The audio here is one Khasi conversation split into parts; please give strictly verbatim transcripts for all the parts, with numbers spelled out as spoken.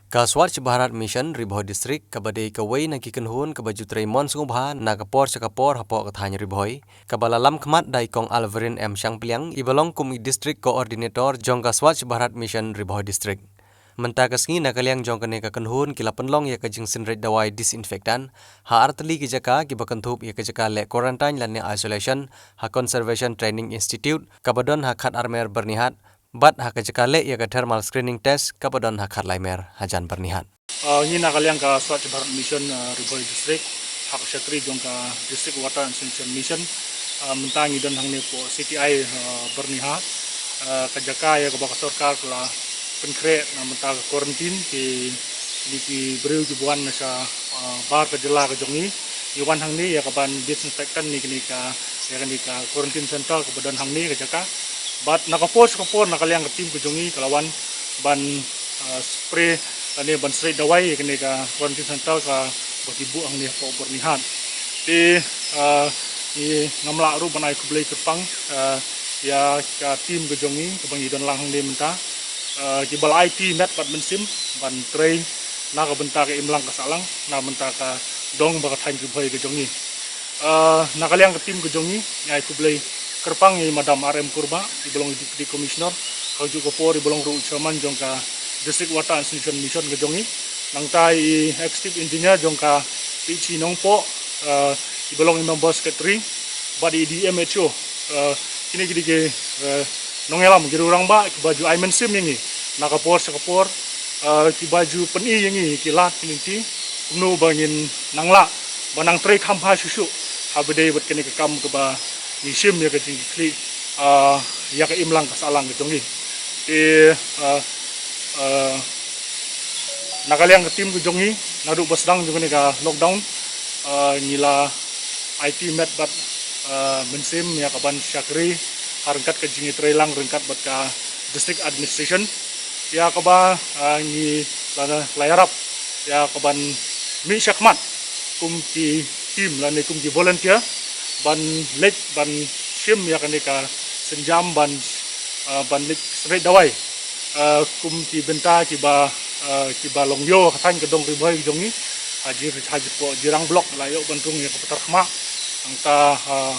Ka Swachh Bharat Mission Ri Bhoi District, kaba dei kawei na ki kynhun kaba ju trei mon sngewbha na ka por sha ka por hapoh ka thaiñ Ri Bhoi, kaba la lam khmat da i Kong Alverin M Shangpliang, i ba long kum i District Coordinator jong ka Swachh Bharat Mission Ri Bhoi District. Mynta ka sngi na ka liang jong kane ka kynhun ki la pynlong ïa ka jingsynreit dawai disinfectant ha artylli ki jaka kiba kynthup ïa ka jaka leh quarantine lane isolation ha Conservation Training Institute kaba don ha Khatarmer Byrnihat, bad ha ka jaka leh ïa ka thermal screening test kaba don ha Khatlaimer hajan Byrnihat. Ah, ngi na ka liang ka Swachh Bharat Mission, ah, Ri Bhoi District, ha ka shatri jong ka District Water and Sanitation Mission, ah, mynta ngi don hangne hapoh C T I, ah, Byrnihat, ah, ka jaka ïa kaba ka sorkar ka la pynkhreh na mynta ka quarantine ki, kine ki briew kiba wan na sha, ah, bar ka jylla ka jong ngi. Ngi wan hangne ïa kaban disinfectant ïa kane ka, ïa kane ka quarantine center kaba don hangne ka jaka. Bad na ka por sha ka por na ka liang ka team ka jong ngi ka la wan ban, ah, spray lane ban spray dawai ïa kane ka quarantine center kaba ki buh hangne hapoh Byrnihat. Te, ah, ngi, ngam lah ruh ban ai khublei kyrpang, ah, ïa ka team ka jong ngi kaba ngi don lang hangne mynta, ah, kiba la aiti met bad mynsiem ban trei na ka bynta ka imlang ka sahlang, na bynta ka dong bad ka thaiñ Ri Bhoi ka jong ngi. Ah, na ka liang ka team ka jong ngi, ngi ai khublei kyrpang ïa i Madam R M Kurbah, i ba long i Deputy Commissioner, ha kajuh ka por i ba long ruh i Chairman jong ka District Water and Sanitation Mission ka jong ngi. Nangta i Executive Engineer jong ka P H E Nongpoh, ah, i ba long i Member Secretary, bad i D M H O, ah, kine ki dei ki, ah, nongïalam, ki rangbah kiba ju ai mynsiem ïa ngi na ka por sha ka por, ah, kiba ju pyni ïa ngi ki lad ki lynti kumno ba ngin nang lah ba nang trei kham bha shuh shuh ha ba dei bad kane ka kam kaba ngi shim ïa ka jingkitkhlieh, ah, ïa ka imlang ka sahlang ka jong ngi. Te, ah, ah, na ka liang ka team ka jong ngi, naduh ba sdang jong kane ka lockdown, ah, ngi la aiti met bad, ah, mynsiem ïa kaban shakri ha ryngkat ka jingïatreilang ryngkat bad ka District Administration, ïa kaba, ah, ngi la, la ïarap ïa kaban mih shakhmat kum ki team lane kum ki volunteer ban leit ban shim ïa kane ka sienjam ban, ah, ban leit synreit dawai, ah, kum ki bynta kiba, ah, kiba long ïoh ha ka thaiñ ka dong Ri Bhoi ka jong ngi. Ha Ji, ha Ji, hapoh Jirang Block la ïoh ban rung ïa ka Patarkhmah. Nangta, ah,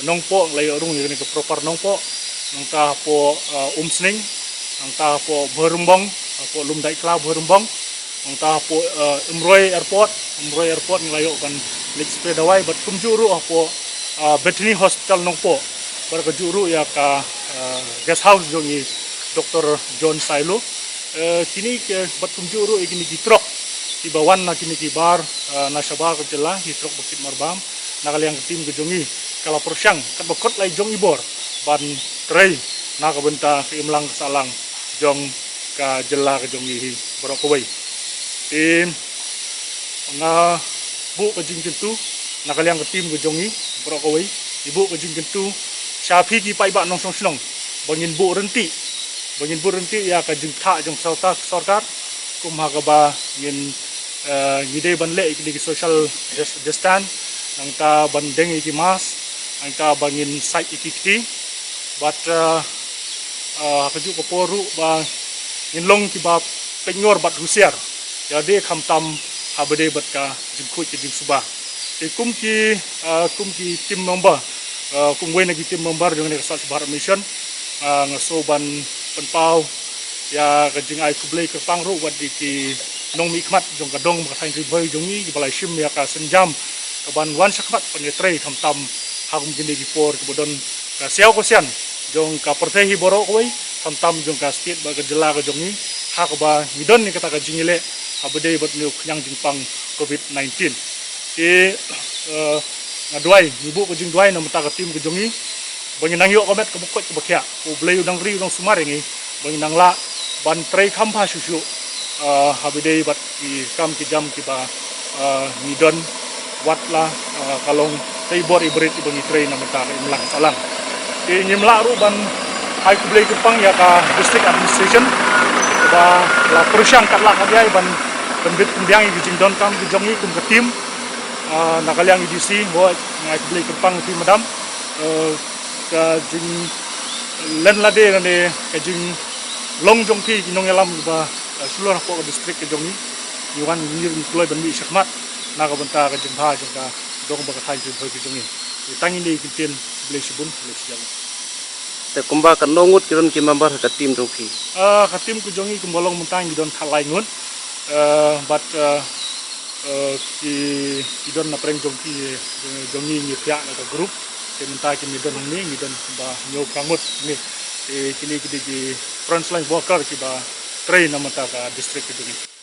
Nongpoh la ïoh rung ïa kane ka proper Nongpoh. Nangta hapoh, ah, Umsning. Nangta hapoh Bhoirymbong, hapoh Lumdaitkhla Bhoirymbong. Nangta hapoh, ah, Umroi Airport, Umroi Airport ngi la ïoh ban leit spray dawai bad kumjuh ruh hapoh, ah, Bethany Hospital Nongpoh. Bad kajuh ruh ïa ka, ah, guest house jong i Doktor John Sailo. Eh, kine ki, bad kumjuh ruh ïa kine ki trok kiba wan na kine ki bar, ah, na shabar ka jylla, ki trok ba kit marbam, na ka liang ka team ka jong ngi ka la pyrshang katba kot la i jong i bor ban trei na ka bynta ka imlang ka sahlang jong ka jylla ka jong ngi hi baroh kawei. Te nga buh ka jingkyntu na ka liang ka team ka jong ngi baroh kawei, ngi buh ka jingkyntu sha phi ki paidbah nongshong shnong ba ngin buh ryntih, ba ngin buh ryntih ïa ka jingthah jong sorkar, sorkar, kum ha kaba ngin, eh, ngi dei ban leh ïa ki social dis-, distance, nangta ban deng ïa ki mask, nangta ba ngin sait ïa ki kti, bad, eh, eh, ha kajuh ka por ruh ba ngin long kiba pynïor bad husiar, ïa dei khamtam ha ba dei bad ka jingkhuid ka jingsuba. Te kum ki, eh, kum ki team member, eh, kum wei na ki team member jong kane ka Swachh Bharat Mission, eh, nga sngew ban pynpaw ïa ka jingai khublei kyrpang ruh wat ïa ki nongmihkhmat jong ka dong bad ka thaiñ Ri Bhoi jong ngi kiba la shim ïa ka sienjam kaban wan shakhmat ban ïatrei khamtam ha kum kine ki por kiba don ka siaw ka sian jong ka pyrthei hi baroh kawei, khamtam jong ka state bad ka jylla ka jong ngi, ha kaba ngi don ïa kata ka jingïaleh ha ba dei bad une u khñiang jingpang covid nineteen. Te, eh, nga duwai, ngi buh ka jingduwai na bynta ka team ka jong ngi ba ngin nang ïoh ka met kaba koit kaba khiah, U Blei u dang ri u dang sumar ïa ngi ba ngin nang lah ban trei kham bha shuh shuh, eh, ha ba dei bad ki kam ki jam kiba, eh, ngi don, wat la, eh, ka long ka i bor i barit iba ngi trei na bynta ka imlang sahlang. Te ngim lah ruh ban ai khublei kyrpang ïa ka District Administration ba la pyrshang katba lah ka jai ban pynbit pynbiang ïa ki jingdonkam ki jong ngi kum ka team, eh, na ka liang i D C, ba nga ai khublei kyrpang ïa phi madam, eh, ka jinglen lade lane ka jinglong jong phi ki nongïalam ba Shuh hapoh ka district ka jong ngi, ngi wan ngi rin kloi ban mih shakhmat na ka bynta ka jingbha jong ka dong bad ka thaiñ ka jong ngi. Tang ine i kyntien, khublei shibun, khublei shibun. Te kumba katno ngut ki don ki member ha ka team jong phi? Ah, ka team ka jong ngi kumba long mynta ngi don khatlai ngut. Ah, bad ah, ah, ki, ki don na pdeng jong ki, eh, jong ngi ngi thiah na ka group. Te mynta ki ngi don hangne ngi don kumba hynñiew phra ngut ngi. Te kine ki dei ki frontline worker kiba trei na mynta ka district ka jong ngi.